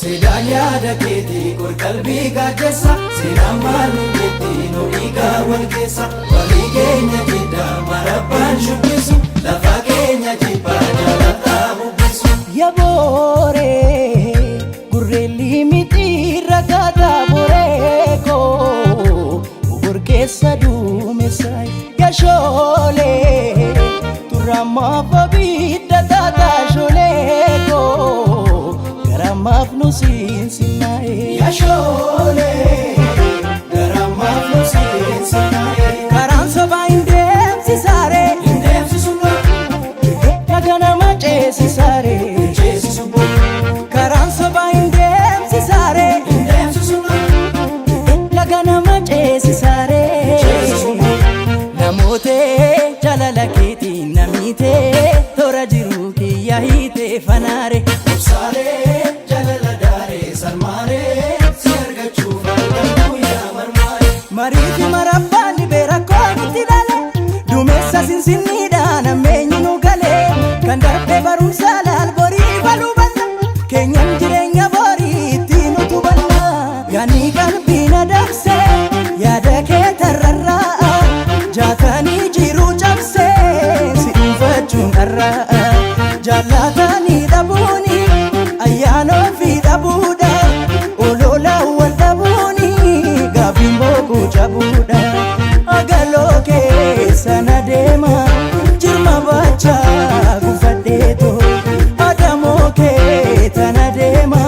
Seedaan yaada keetii qorqalbii gaachessa, seenaan maal nu jetti nu dhiigaa wal keessa. Walii keenya jiddaa marabbaan shubbisu, lafa keenya jibbaa jaalataa bubbisu. Yabooree gurreelli miti rakkata boreekoo ogorkeessa duumessa yashoolee turamaaf abidda taataa sholeekoo garamaaf nu siinsinnaa'e. Yashoolee garamaaf nu siinsinnaa'e. Karaan sobaa hin deemsisaaree. Hin deemsisu noo. Laga nama ceesisaaree. Hin ceesisu boo. Karaan sobaa hin deemsisaaree. Hin deemsisu noo. Laga nama ceesisaaree. Ceesisu boo. Namoota jaalala keetiin namiite toora jiru kiyya hiite fanaare. Obsaalee jaalala daaree sarmaaree si argachuuf halkan guyyaa marmaaree. Marii fi marabbaan dhibee rakkoo nutti dhale, duumessa sinsinniidhaan ammeenyi nu gale, kan darbee barumsa laal borii baluu banna keenyan jireenya borii ittiin utubanna. Yaanni qalbii na dabse yaada kee tarrarraa jaatanii jiru cabse si dhuunfachuun dharraa jaallatanii dhabuuni ayyaana ofii dhabuudha olola wal dhabuuni gaaffiin boquu cabuudha. Agaloo keessa na deema jirma baachaa gufadheeto adamoo kee tana deema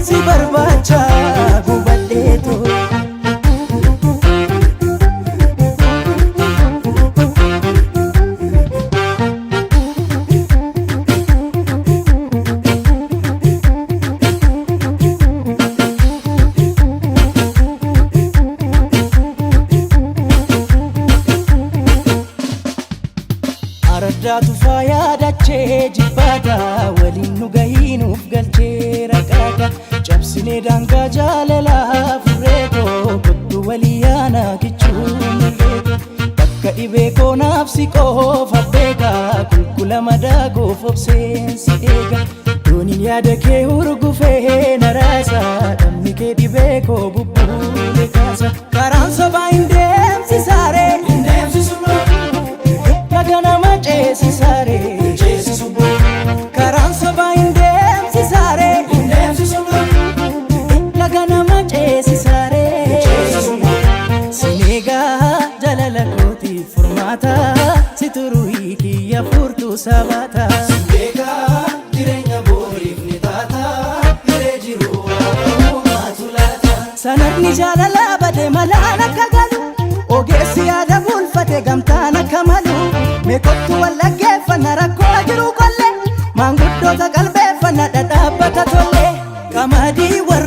si barbaachaa gubadheeto. Araddaatu faayaa dachee jibbaata waliin nu gahiinuuf galchee raqaata cabsinee daangaa jaalalaa furreetoo kottu walii yaana kichuu mirreeto bakka dhibee koonaaf si qofa beeka qulqulla madaagoof obseensi eega dooniin yaada kee urgufee na raasa dhamni kee dhibee koo bubbuule kaasa. Karaan sobaa hin deemsisaaree. Hin deemsisu noo. Laga nama ceesisaaree. Hin ceesisu boo. Karaan sobaa hin deemsisaaree. Hin deemsisu noo. Laga nama ceesisaaree. Ceesisu boo. Sineegaa jaalala kootiif furmaata si turuu kiyya furtuu sabaata. Beekaa jireenya boriif ni taata hiree jiru waaqummaatu laata. Sanadni jaalalaa bade malaan akka galu ogeessi yaada bulfate gamtaan akka malu meeqottu wal dhaggeeffanna rakkoo jiru qolle maanguddoota qalbeeffanna dhadhaabbata tolle qamadii warra.